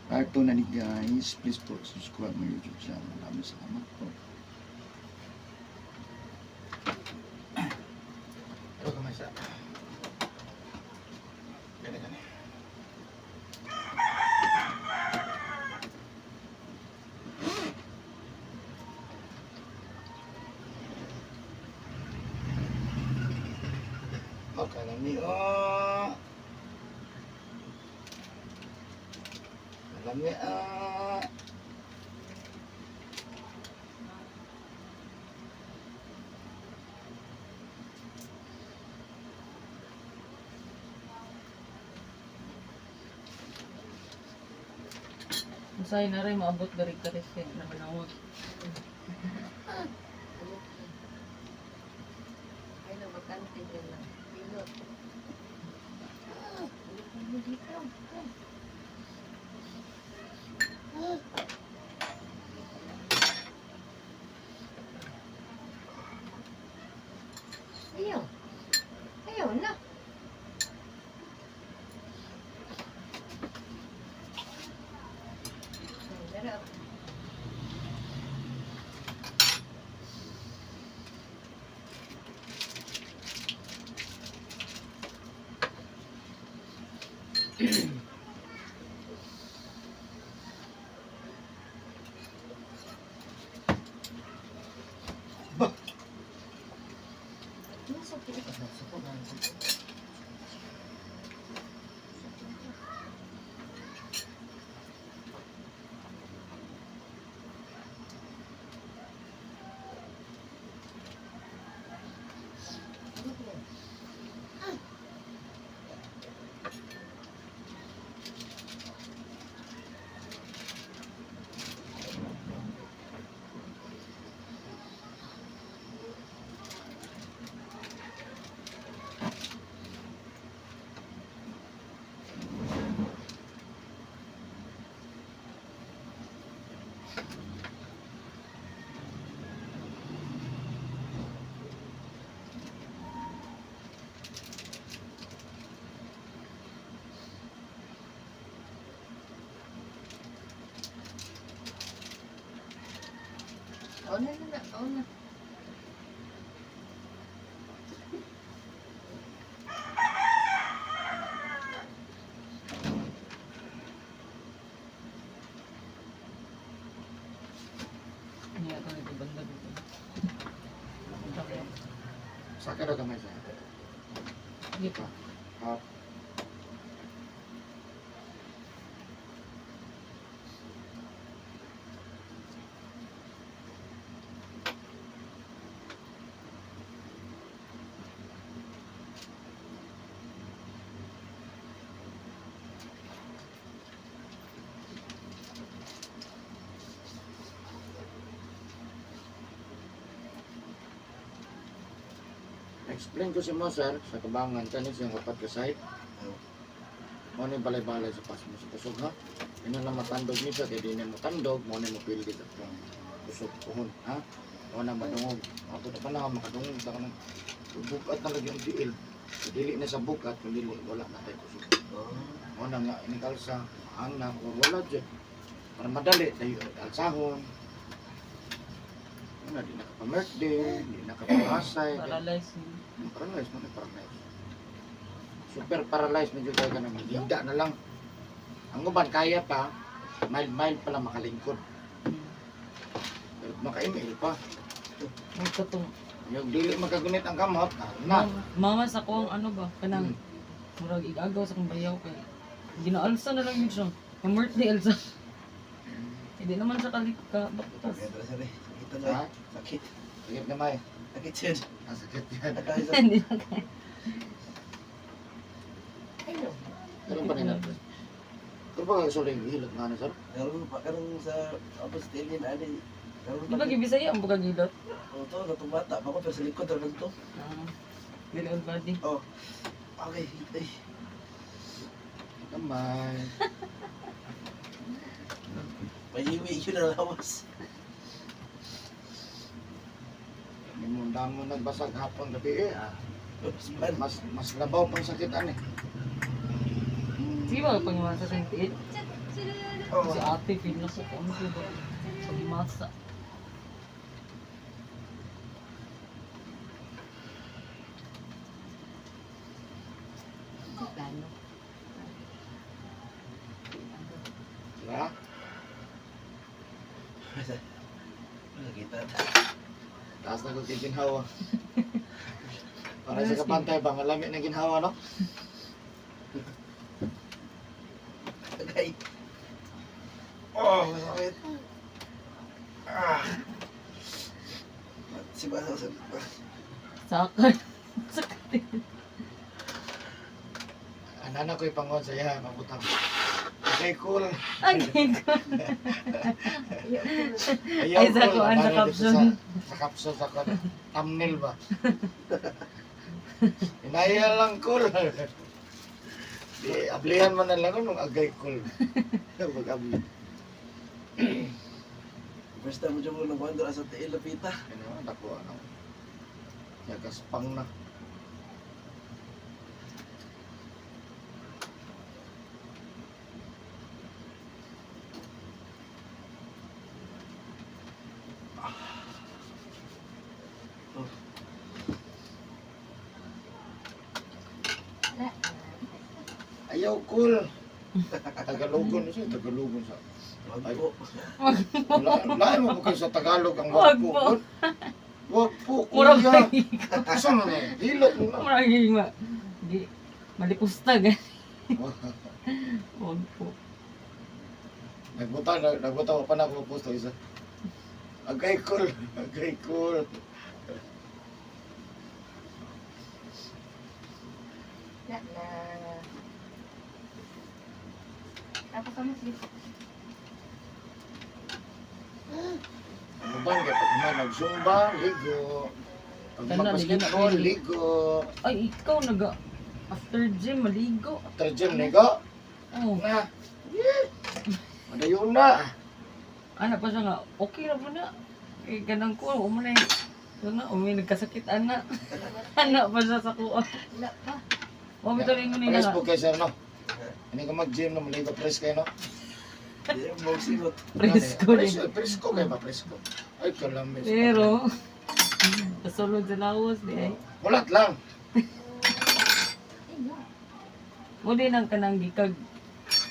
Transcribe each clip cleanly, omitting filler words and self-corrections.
Part 2 na ni, guys. Please po, subscribe my YouTube channel. Maraming salamat po. Ito kamay sa. Gani gani. Okay lang ni oh. Alam niya ah. Masay na rin, maabot garig ka rin naman ako. Ay, nabakante dyan lang. Pilot. Ah, mo dito. Ayaw. Ayaw na. Sarap. Ba? Nasa pilit. Oo na na na. Oo na. Hindi ako nito banda dito. Sa akin daw kamay sa. Hindi pa. Ah. Explain ko si mo, sir, sa kabangan kanin siyang kapat ka site. Mo ni balay-balay sa pas mo sa kusog, ha. Ino na matandog ni siya kay di na mo tandog, mo ni mo pildi sa pang kusog puhon, ha. Mo na madungog. Ato na panahon makadungog ta kanang bukat na lagi ang tiil. Kung dili na sa bukat, kung dili wala na tayo kusog. Mo na nga ini kalsa, ang na or wala jud. Para madali tayo alsahon. Ano, di nakapa-birthday, di nakapahasay. Paralyzed yun. Paralyzed mo na paralyzed. Super paralyzed medyo talaga naman. Higda na lang. Ang uban kaya pa, mild mild pala makalingkod. Pero maka-email pa. Ang katong. Yung dili makagunit ang kamot, ah, na. Mama sa ko ang ano ba? Kanang murag igagaw sa kong bayaw kay ginaalsa na lang yun siya. Ang birthday alsa. Hindi naman siya kalik ka baktas. Sakit na. Ha? Sakit. Sakit na may. Sakit siya. Ah, sakit yan. Hindi na kaya. Ayaw. Pero pa rin natin. Pero pa kaso lang hilot nga na, sir. Karon pa karon sa tapos tilin ani. Karon Di ba gibisaya ang bugag hilot? Oh, to katong bata pa ko pero sa likod ra to. Ah, dili all body. Oh. Okay, ay. Kamay. Pahiwi yun ang lawas. Hindi mo damo nagbasag hapon gabi eh. Ah. Mas man. Mas labaw pang sakit ani. Sige ba pangimasa sa tiil? Oh. Si ate, feel na ko kung ano ba. Pagimasa. Plano. Diba? Nakita na. Taas na ko kay ginhawa. Para sa kapantay ba, ang lami ng ginhawa, no? Agay. Oh, masakit. Ah. Si Basa sa ba? Sakay. Sakit. Anana ko ipangon sa iya, mabutang. Okay, cool. Ay, ko. Ayaw, Ay, sa cool. kuan, sa Anana dito caption. sa caption, sa kuan. Thumbnail ba? Inaya lang, cool. Di, ablihan man na lang nung agay cool. Pag-abli. First time mo dyan mo nang wonder sa tiil lapita. Ano, dako, ano. Yagaspang na. Ayaw, cool. Tagalogon siya, Tagalogon sa. Wag po. Lain mo po kayo sa Tagalog ang Wag wag po. po. Wag po, Murag kuya. lagi. Asa na na? Hilot mo na. Murag lagi ma. Di. Malipusta gani. Wag po. Nagbuta, nagbuta pa na ako post isa. Agay cool, agay cool. Na na. Tapos kami sige. Ano ba, kaya pag man nag-zumba, ligo. Pag Tanda, mag-basketball, ligo na, ligo. Ay, ikaw naga. After gym, maligo. After gym, ligo. Oh. Na. Yeah. Madayon na. Ana pa siya nga, okay na po na. Eh, ganang ko, umunay. Ito na, umi, nagkasakit, ana. Ana pa siya sa kuha. Wala pa. O, bitaw rin ko Press nila. po kayo, sir, no? Hindi ka mag-gym na maligo, press kayo, no? Di mo singot. Presko rin. Presko, presko kayo ba, presko? Ay, kalamis. Pero, kasulod sa lawas, di ay. Mulat lang. Ay, no. Mo din ang kanang gikag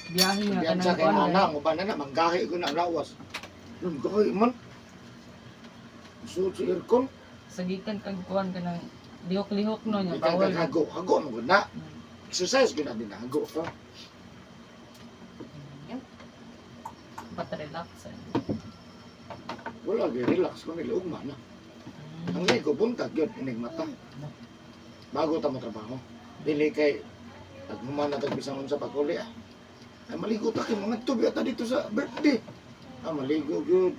biyahe nga Sabihan kanang siya kay kuan, nana, uban na na, manggahi ko na ang lawas. Nung gahi man. Suot sa aircon. Sa gikan kag kuan kanang lihok-lihok no nya Ikan bawal. kag hago, hago mo gud na. Exercise gud na din na, hago ka. Ayaw. Pat relax. Eh. Wala gyud relax ko nila ugma na. Ang ligo buntag gyud inig mata. Bago ta mo trabaho. Dili kay taghuman na tag bisan unsa paguli ah. Ay maligo ta kay mga tubi ata dito sa birthday. Ah maligo gyud.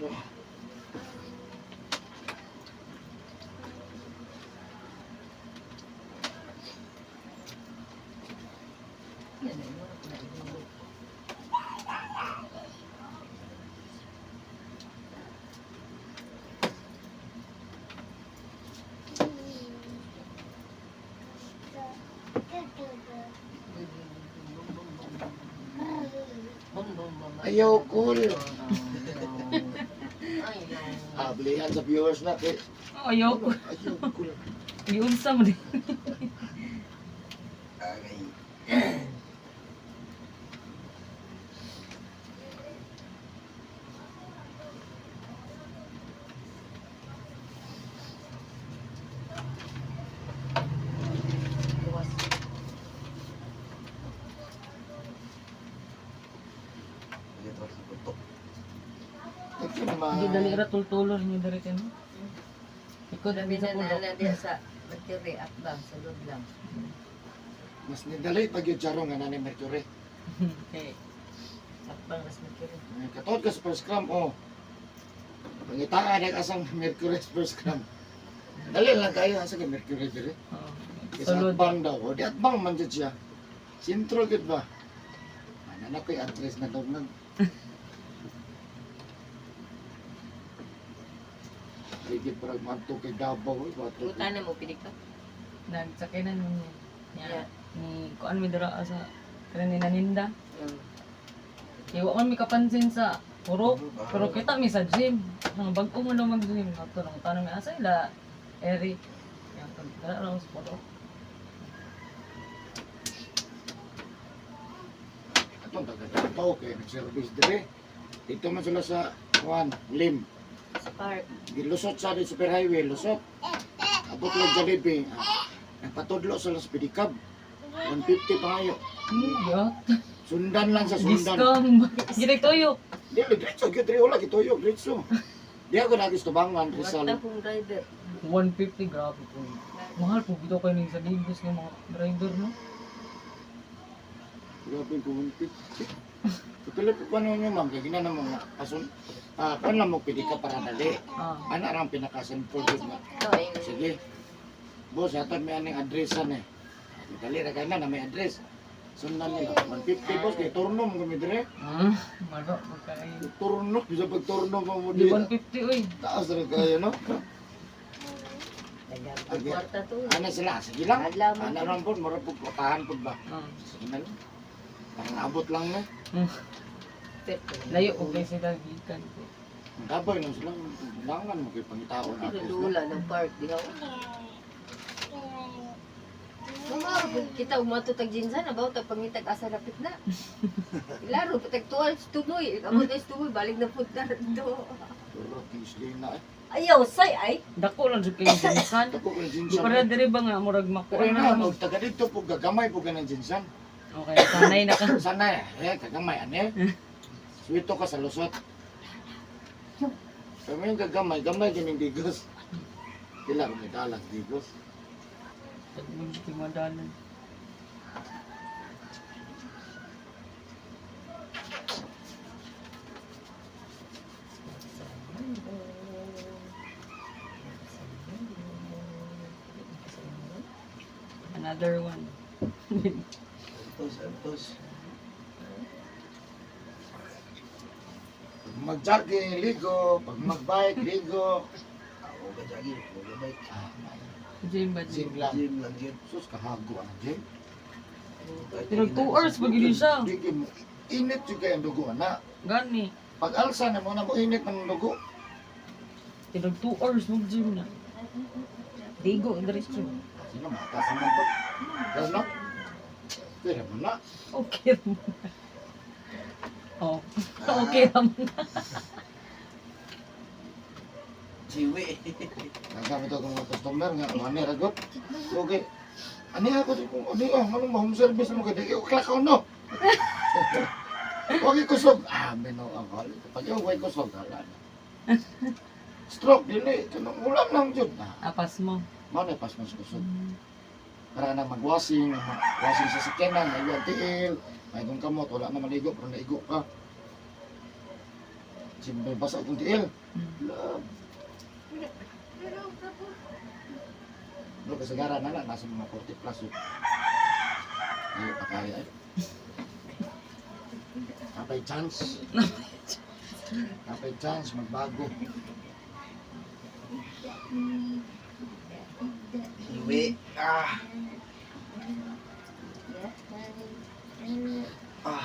Yan ay, wala ko na inuwi. Bum, bum, bum. Ayaw cool. Ayaw. Ablihan sa viewers na kay Oh, ayaw ko. ayaw cool. Giunsa mo din. Agay. Luwas. Dito sa putok. Thank you naman. Hindi dali ra tultulor niyo diri kay no. Ikaw Sabi dali sa na pulok. na diya sa Mercury at bang, sa loob lang. Mas nidali pag yung jaro nga na ni Mercury. Okay. At bang, mas Mercury. Ay, Katuod ka sa first cram, oh. Pangitaan na kasang Mercury sa first cram. Dali lang kayo, asa kay Mercury dire. Oh. Kaysa Sulod. atbang daw. O, di atbang man dyan siya. Sintro gid ba? Ano na ko'y address na daw nag. Sige, parang manto kay Davao. Eh, bato. Puta na mo, pinig ka. Nagsakyanan mo niya. Yeah. Ni kuan mi dira sa Kaya ni Naninda. Kaya wa man mi kapansin sa puro. Pero kita mi sa gym. Nang bag-o mo lang mag-gym. Ato nang tanong mi asa ila Eric. Yang dala lang sa puro. Atong taga Davao kay nag-service dire. Dito man sila sa kuan, Lim. Sa park. Gilusot sa di super highway, lusot. Abot lang Jollibee. Ah, nagpatudlo sila sa pedicab. 150 pa kayo. Yeah. Sundan lang sa sundan. Discam. Gitay toyo. Dili, diretso, gyud diri wala gituyo, diretso. Di ako nagis tubangan, Rizal. Wala pong driver. 150 grabe po. Mahal po bitaw kayo ning sa Digos ng mga driver no. Grabe ko 150. Pipili po pa ninyo ma'am, kay gina na mo nga asun. Ah, kuan lang mo pili ka para dali. Ah. Ana ra ang pinaka-simple jud nga. Ito ay Sige. Boss, aton may aning address eh. Dali ra kay na na may address. Sundan nila. 150 boss kay turno mo kami dire. Ah, maro po kayo. Turno, bisa pag turno pa mo Di di. 150 oy. Taas ra kayo no. nagabot kwarta to. Ana sila, sige lang. Adlaw mo. Ana ra po, mura po patahan po ba. Ah. Sige na lang. Parang abot lang na. Layo og kay sila gikan po. Ang kaboy nung sila, langan mo kay pangitao na address. No? Dula ng park diha. Mga kita umato tag jinsan abaw tag pangitag asa rapit na. Laro patag tuwal tumoy, abot ay tumoy balik na pud na do. Pero Kingsley na eh. Ayaw say ay. Dako lang jud kayo jinsan. Dako ko ng Di jinsan. para diri ba nga murag makuha Pero na na, mo. og taga dito po, gagamay po ka ng jinsan. Okay, sanay na ka. Sana eh, gagamay, ane. Swito ka sa lusot. Pero yung gagamay, gamay din yung digos. Dila ko may dalag digos. Tagmon jud kay madalan. Another one. Antos, antos. Pag mag-jogging, ligo. Pag mag-bike, ligo. Ako ka jogging, ako ka bike. Ah, Gym ba gym? gym lang. Gym lang yun. Sus, kahago ang gym. Tinag 2 hours pag yun siya. Di mo, init juga ang dugo, ana. Gani. Pag alsa na mo na mo init ng dugo. Tinag 2 hours mag gym na. Digo, diretso. Sino mataas naman po? Pero no? Pero mo na. Okay mo na. Oh, okay mo na. Siwi. Nagamit ako ng mga customer nga, mani ragot. Okay. Ani ako, ani ah, anong home service mo kay di ko klakaw no. Okay kusog. Ah, mino ang hal. Pag yung way kusog hala na. Stroke dili kanang ulam lang jud. Ah, Apas mo. mao na pas mas kusog. Para na magwasing, washing sa sakyanan, ay ang tiil, ay kung kamot wala na maligo pero naigo ka. Simple basa akong tiil. Love. Bro, kasagaran na lang, nasa mga 40 plus yun. Ay, pa kaya eh. Napay chance. Napay chance, magbago. Siwi. Ah. Ah.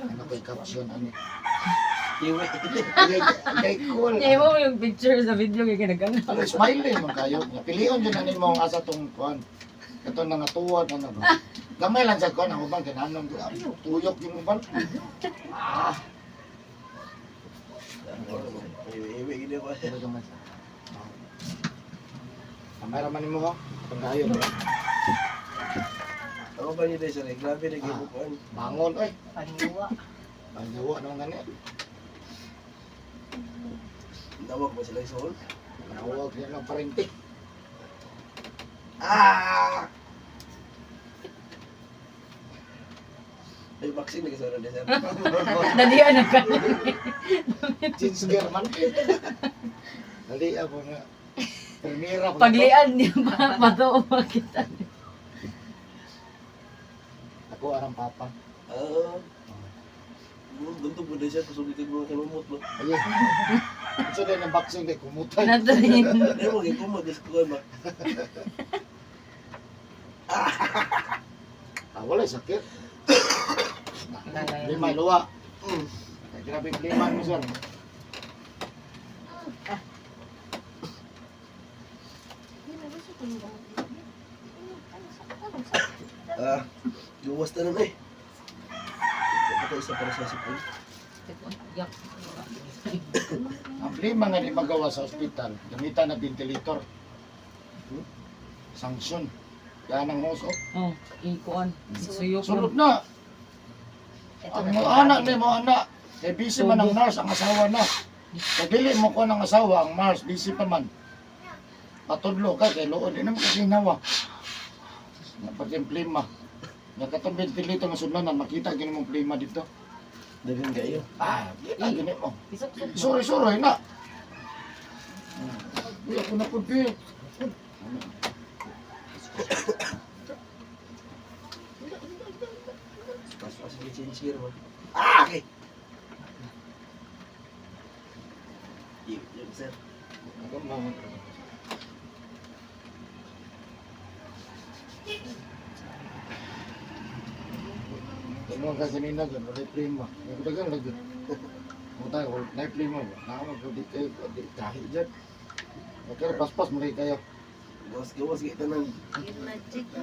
Ano ko yung caption, ano? Siwi. Kay, kay cool. Niya mo yung picture sa video kay kinagana. Ano, smiling man kayo. Nga, Pilion dyan na nimo ang asa tong kuan. Kato na nga tuwad, ano ba? Gamay lang sa kuan, ang uban, kinanom. Tuyok yung uban. Ah, Iwi, gini ko. Gamay, gamay. Kamay raman nimo ho. Pagkayo. Ako ba nila sir? Grabe na gibukuan. Bangon, oy. Paniwa. Pangawa naman gani. Nawag ba sila sa hall? Panawag niya ng parente. Ah! Ay, boxing na kasama na sir. Dalian na ka. Ginger man. Dali ako nga. Primera ko. Paglian niya pa pato makita. Ako arang papa. Ah. Guntog mo na siya, kusog ito mga kanumot mo. Ayun. So din ang boxing day kumutay. Natrain. Ay, mo, kumot, gusto ko ba? Ah, wala sakit. Lima, luwa. Ay, grabe plima mo, sir. Ah, gawas na naman eh. Ito isa para sa sipon. Yak. Ang plima nga di magawa sa ospital, gamitan na ventilator. Sanction. Yan ang host, oh. Oh, ikuan. Suyok. Sulod na. Ito Ang na. mga anak ni mo anak. Kay busy man ang nurse, ang asawa na. Kay dili mo ko ng asawa, ang nurse, busy pa man. Patudlo ka, kay loon, di naman kasi nawa. Napati ang plima. Nakatong ventilator nga sudlanan, makita gini mong plima dito. Dagan kayo. Ah, kita gini mo. Isok-sok. Suri-suri na. Uy, ako na po, be. Pasok sa change gear mo. Ah, okay. Yun, sir. Ako, mama. Tulungan ka kanina dyan, wala yung plima. Yung dagan lagi. Kung tayo, wala na yung plima ba? Nakama, di kayo, di tahi dyan. Okay, paspas, muli kayo. Gawas, gawas, kita nang. Yung magic na.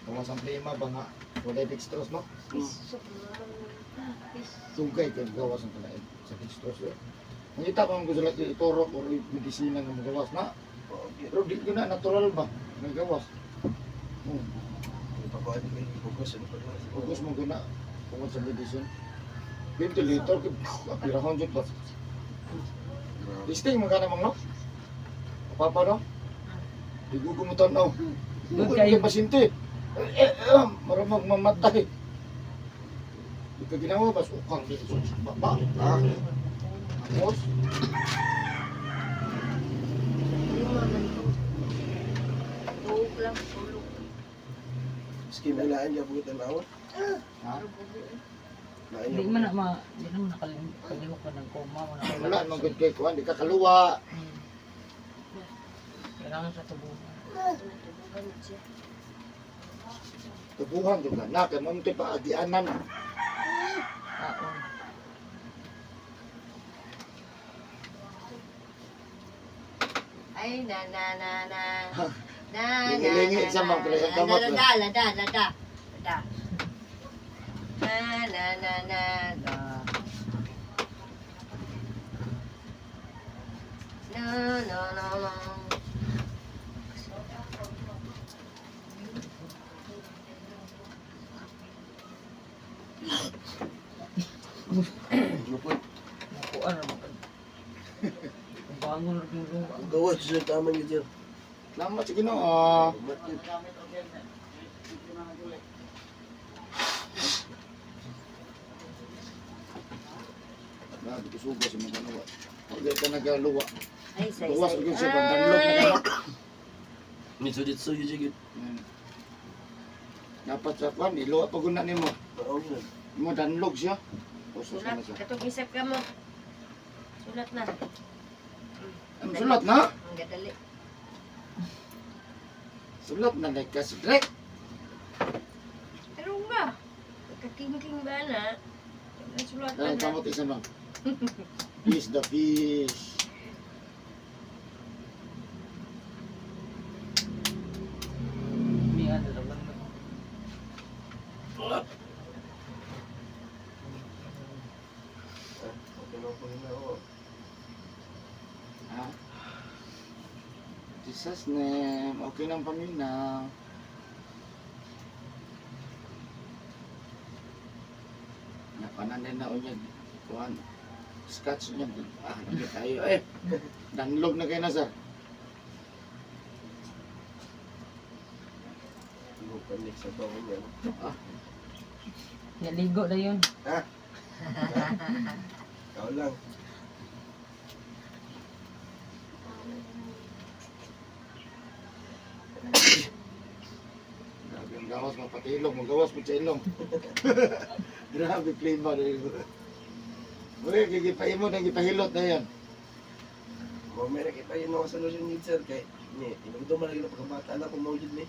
Gawas ang plima ba nga? Wala yung dextrose, no? Isok na. Tugay kayo, gawas ang kalain sa dextrose. Eh. Nakita ko ang gusto lang iturok o medisina nga magawas na. Okay. Pero di ko na, natural ba? Nagawas. Ipakuha din kayo, focus. Ano pa rin? Focus mo guna tungkol sa medicine. Ventilator, apirahon dyan ba? Listing mo ka namang no? Papa no? Di ko gumutan no. Good Good kayo. kayo pasyente. Eh, eh, eh, maramag mamatay. Di ka ginawa ba? Sukang dito sa baba. Ah, Tapos, Lima man to. Tuog lang, tulog. Sige, may laan niya po kita nawa. ha? Laan Di niya. man na ma, di naman nakalihok ka ng koma. Wala, Wala namang good kay kuan, di ka kaluwa. Kailangan sa tubuhan. Tubuhan siya. Tubuhan juga na, kay mo pa agianan. Taon. Ay, na, na, na, na. Na, na, Lingi-lingi na, siya, na. ma'am, pero sa kamot, Na, na, na, na, na, na, na. Na, na, na, na, na. Na, na, na, na. Ano po? Nakuan na mo. Bangon rin yung luwa. Gawas, sir. Tama niyo, sir. Salamat sa Ginoo. Salamat yun. Grabe ko suba sa mga kanawa. Huwag ka nagaluwa. Ay, say, Gawas say. og siya pagdanlog na Ay! ka. Nitso, ditso, yun, yun. Dapat sa kwan, iluwa pa guna nimo. Oo, yun. Mo danlog siya. Usos Sulat, na siya. katong isip ka mo. Sulat na. Ang sulat na. Ang gadali. Sulat na like ka si Drake. Pero ba? Kakingking ba na? Sulat Dahil na. kamot isa ma'am. Peace the fish. May ano lang. Ah, okay lang po yun na, oo. Ha? Jesus name. Okay lang paminaw. Napanan din na unya. Kuan. Scotch niya. Ah, hindi tayo eh. Danlog na kayo na sir. Ano, panik sa bawang niya. no? Naligo na yun. Ha? Ikaw lang. Grabe ang gawas, mapatilong. Magawas mo sa ilong. Grabe, klima na yun. Uy, gigipain mo na gipahilot na yan. Kung may nakita yun ako sa solusyon yun, sir, kay, ni, inugdo man lagi na pagkabata na kung maugid ni.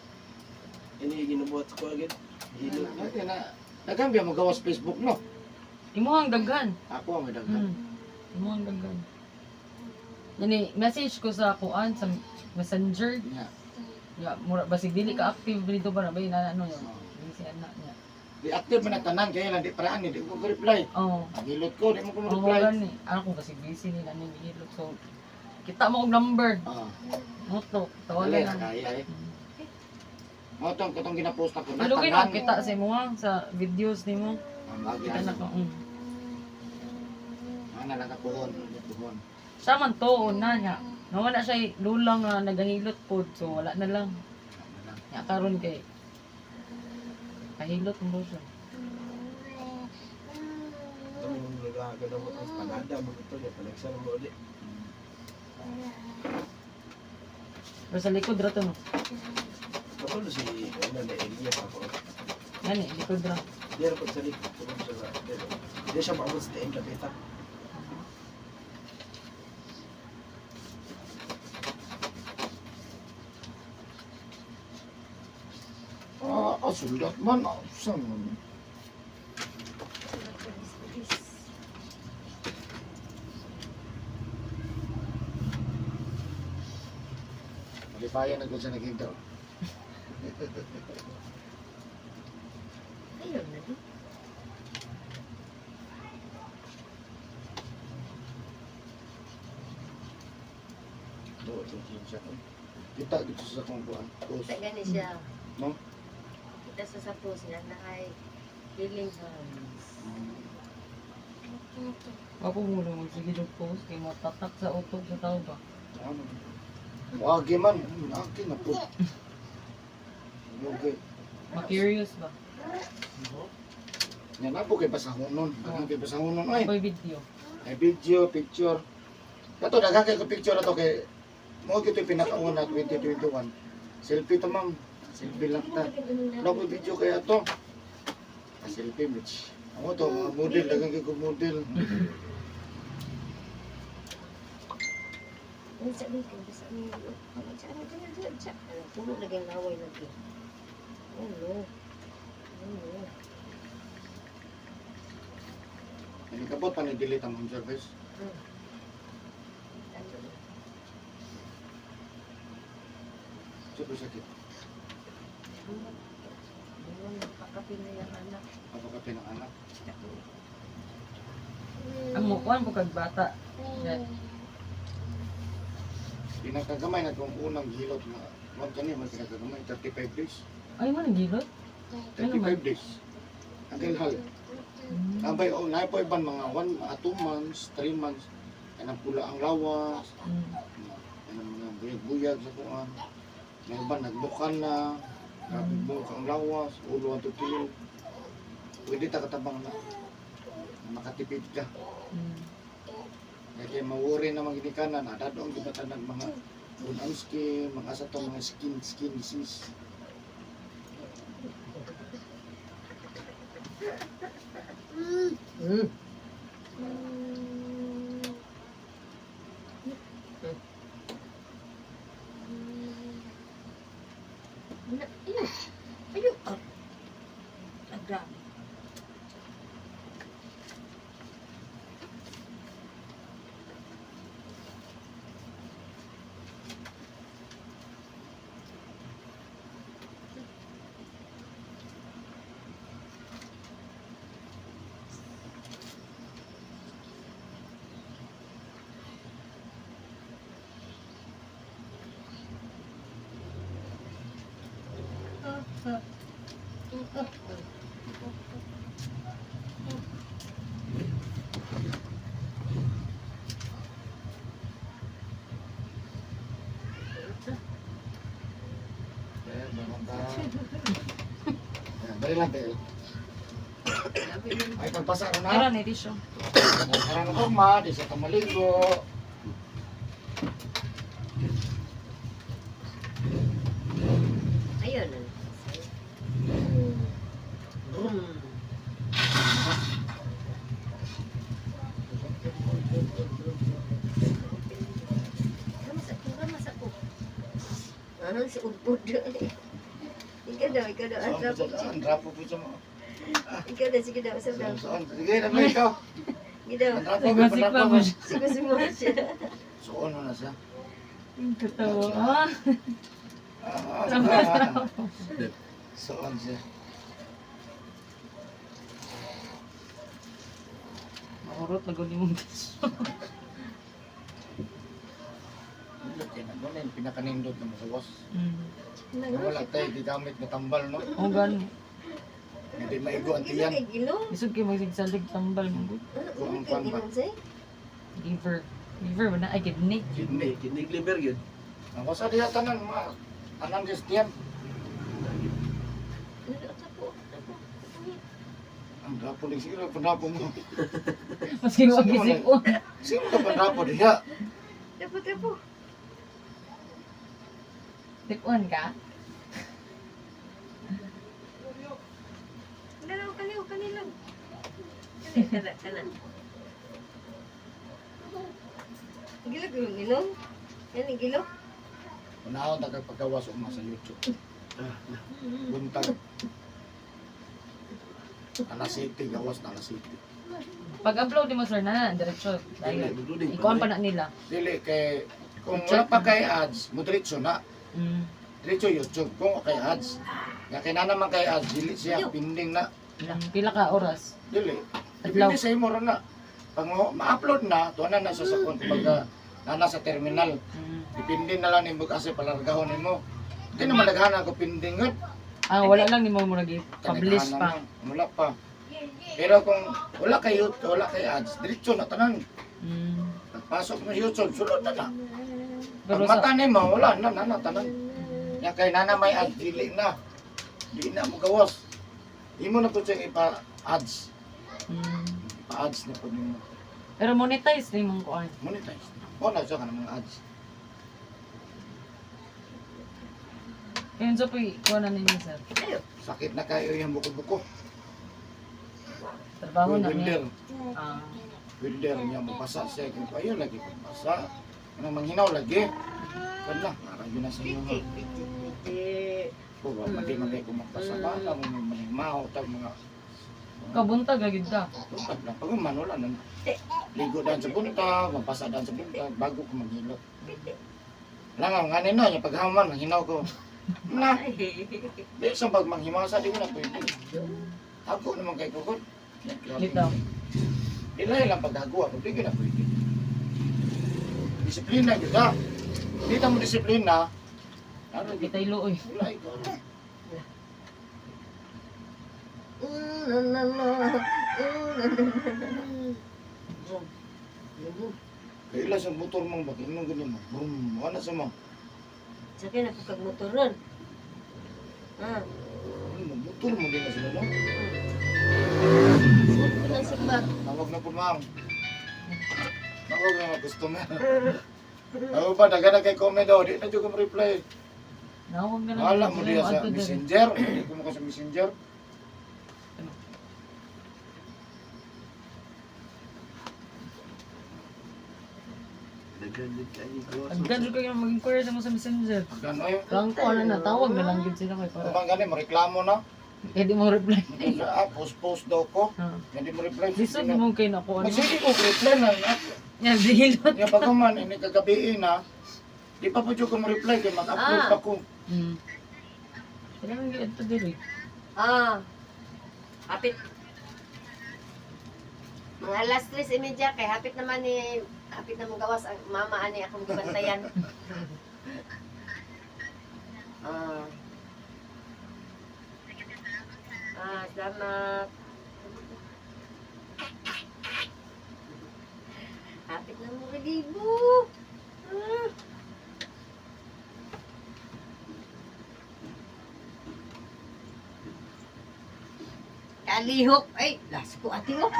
Ini ginubuhat ko agad. Hilot. Ay, na nagambya mo gawas Facebook, no? Imuhang daghan. Ako ang may daghan. Imuhang daghan. Yani, message ko sa kuan sa Messenger. Nya. Ya, mura basig dili ka active dito ba na ba na ano yun. Oh. Busy anak niya. Di active man ang tanan kaya lang di paraan ni di ko reply. Oh. Ang hilot ko, di mo ko Oo, reply. gani. Ano kung basig busy ni ano ni hilot. So, kita mo og number. Ah, Moto, tawagan dali lang. kaya eh. Mo tong katong ginapost ako na Pero tanan. gina kita sa imo ha, sa videos nimo. Ang bagay Kita na ko. Ana lang ka puhon, puhon. Siya man to una niya. Nawala siya lulang nga nagahilot pod so wala na lang. Nya karon kay kahilot mo siya. Kami nung nagagano mo ang panada mo ito niya panagsa mo ulit. Pero sa likod ra to no. Kapalo si ano na Elias ako. Gani likod ra. Di ra pag sa likod tungod sa di siya maabot sa tiing kapita. Ah, sulat man. Ah, sa man. Malipayan na ko sa naging daw. Ayun na di. Do, ito siya. Kita dito sa akong kuan. Post. Kita gani siya. No? Kita sa post niya na ay healing hands. Wa ko mo lang sige jud post kay mo tatak sa utok sa tao ba. Ano? Wagi man, aki na po. Okay. Ma-curious ba? Yan na po kay basahonon. Daghang kay basahonon ay. Koy video. Ay video, picture. Kato daghang kay ko picture ato kay mo gyud yung pinakauna 2021. Selfie to, ma'am. Selfie lang ta. Wala ko video kay ato. Ah, selfie bitch. Ako to mga model, daghang kay ko model. Unsa ni kay basta ni unsa ni unsa unsa. Puno lagi ang laway lagi. Oh no. Oh no. Ani kabot pa ni delete ang home service. Ano? Super sakit. Ano pakapin na yung anak. Ako ka pinang anak. Ang mo kuan po kag bata. Yan. Pinakagamay na itong unang hilot na ma'am kani man pinakagamay 35 days. Ay mo nagilot? 35 days. Ang ilhal. Abay, oh, na po iban mga 1, 2 months, 3 months. Kanang pula ang lawas, kanang mga buyag-buyag sa kuan. Na iban nagbukan na, grabe mo ang lawas, ulo ang tutil. Pwede ta katabang na. Makatipid ka. Kaya mawuri na mga ginikanan, adadong di ba tanan mga unang skin, mga sa to, mga skin disease. Na, ayo. Ayo. Ah, ah, grabe. Kaya, bangon ka. Ayan, dali lang, Tel. Grabe yun. Ay, pagpasa ko Pero na. ni tissue. Karang ugma, di sa tamaligo. Ayun. Ano. Brum. Ramas ako, ramas ako. Ano si Udbud? Ikaw daw, ikaw daw. Ang Suon po trapo. siya. Ang drapo po siya mo. Ikaw daw, sige daw. Usap daw. Suon, suon. Sige, naman ikaw. Sige daw. Ang drapo, Sigma, ang sigma drapo. mo siya. Sige, sige siya. Suon mo na siya. Ang katawa. Ah. Ah, ah, ah. Suon siya. Maurot na guni mong gusto. Nindot kay na. Doon na yung pinakanindot na masawas. Mm. Wala tayo gigamit na tambal, no? O gani. Hindi maigo ang Gilo tiyan. kay gilo. Isod kay magsigsalig tambal mo gud. Kung ang Kay kwan ba? gilong say. Liver. Liver ba na? Ay, kidney. Kidney. Kidney liver yun. Ang wasa diya tanan, mga tanan dis tiyan. Trapo, trapo. Ang drapo din siguro, pandrapo mo. Maski wag Sige mo na. isip ko. Sino ka pandrapo diya? Trapo, trapo. Tikuan ka? Dalaw, kaliw, kanilang. Kana, kana, kana. Gilo, gilo, gilo. Yan, gilo. Unahon ta kag paggawas ugma sa YouTube. Buntag. Tana City, gawas Tana City. Pag-upload mo sir na, diretso. Dili, Dayon. magduding. Ikuan pa na nila. Dili kay kung wala pa kay ads, mo diretso na. Diretso YouTube kung kay ads. Nga kay na naman kay ads, dili siya pending na. Pila ka oras? Dili. Adlaw. Depende sa imo ra na. Pag ma-upload na, tuwa na nasa sa kung kumbaga na nasa terminal. Depende na lang nimo kasi palargahon nimo. Di naman daghan ako pending gud. Ah, wala lang nimo mo lagi publish Kanaghanan pa. lang. Wala pa. Pero kung wala kay YouTube, wala kay ads, diretso na tanan. Pagpasok mo sa YouTube, sulod na na. Pero Pag sa mata nimo, wala na na, na tanan. Ya kay nana may ads, dili na. Di na mo gawas. Imo na po siyang ipa-ads. Ipa-ads na po nimo. Pero monetize na imong kuan. Monetize. Wala siya ka ng mga ads. Kaya so po kuan na ninyo sir. Sakit na kayo yung buko-buko. Trabaho na niya. Welder. Ah. Welder niya mapasa siya. Kaya ayun lagi ko pasa. Anong manghinaw lagi. Wala, parang yun na sa inyo. Piti, piti, piti. Po ba, madi man kayo kumagpasa ba? Alam mo, may maho, tag mga Kabuntag agad ka. buntag lang. Pag man, wala na. Ligo daan sa buntag, mapasa daan sa buntag, bago ko maghilo. Wala nga, nga nino, yung paghaman, manghinaw ko. Na, di sa pag manghimasa, di ko na pwede. Ako naman kay kukot. Litaw. Ilay lang paghagawa, kung di ko na pwede. Disiplina yun ha. Hindi ta mo disiplina. Ano, Kitay looy. wala ikaw. La, la, la. La, la, la. Kaila sa motor mong bakit mo ganyan mo. Boom, wala sa mo. Sakay na po kag motor ron. Ah, Ano, motor mo din na sila no? suot ko ng sigbag. Tawag na po ma'am. Tawag na mga customer. Ako pa, daga na kay comment daw. Di na dyan ko reply. Nawag na lang. Wala mo diya sa Adto diri. messenger. Hindi ko mo ka sa messenger. Daghan din kayo gawas. Ang ganda ko yung mag-inquire sa mo sa messenger. Gano eh. Lang ko ano na tawag na lang gid sila kay para. Kung gani, mareklamo na. Eh di mo reply. Ah, post-post daw ko. Ah. Hindi mo reply. Lisod mo kay nako ano. Magsige ko, reply na. Yan dihilot. Yung pag man, ini kagabi na, di pa po dyan ko mo-reply kay mag-upload Ah. pa ko. Sila man gyud adto diri. Ah. Hapit. Mga alas 3:30 kay hapit naman ni hapit na gawas ang mama ani akong gibantayan. Ah. Ah, salamat. Hapit na mo kalibo. Ah. Kalihok. Ay, last ko ate oh.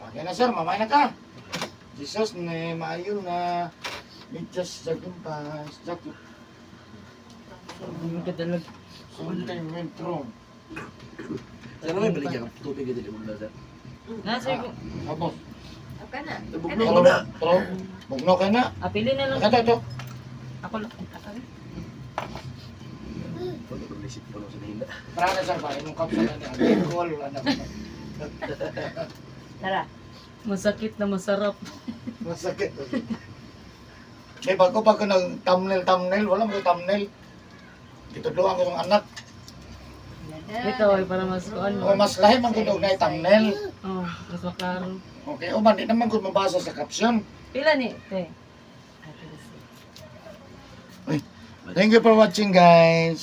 Okay na sir, mamay na ka. Jesus ne, maayo na. Medyas sa gumpas, jacket. Hindi ka dalag. Something went wrong. Sana may baligya ka tubig dili mo na sir. Na sir ko Abos. Kana. Bugno Kana. ko na. Pero, bugno ka na. Ah, pili na lang. Ito, ito. Ako lang. Ako lang. Wala ko isip ko sa nahina. Para na sir ba, imong caption na niya. Bicol, ano. Tara. Masakit na masarap. Masakit. Di bago pa ko nag thumbnail thumbnail, wala mo thumbnail. Gitudloan ko yung anak. Ito ay para mas ano. O mas lahi man gud og na thumbnail. Oh, mas maklaro. Okay, o man di naman ko mabasa sa caption. Pila ni, te? Thank you for watching, guys.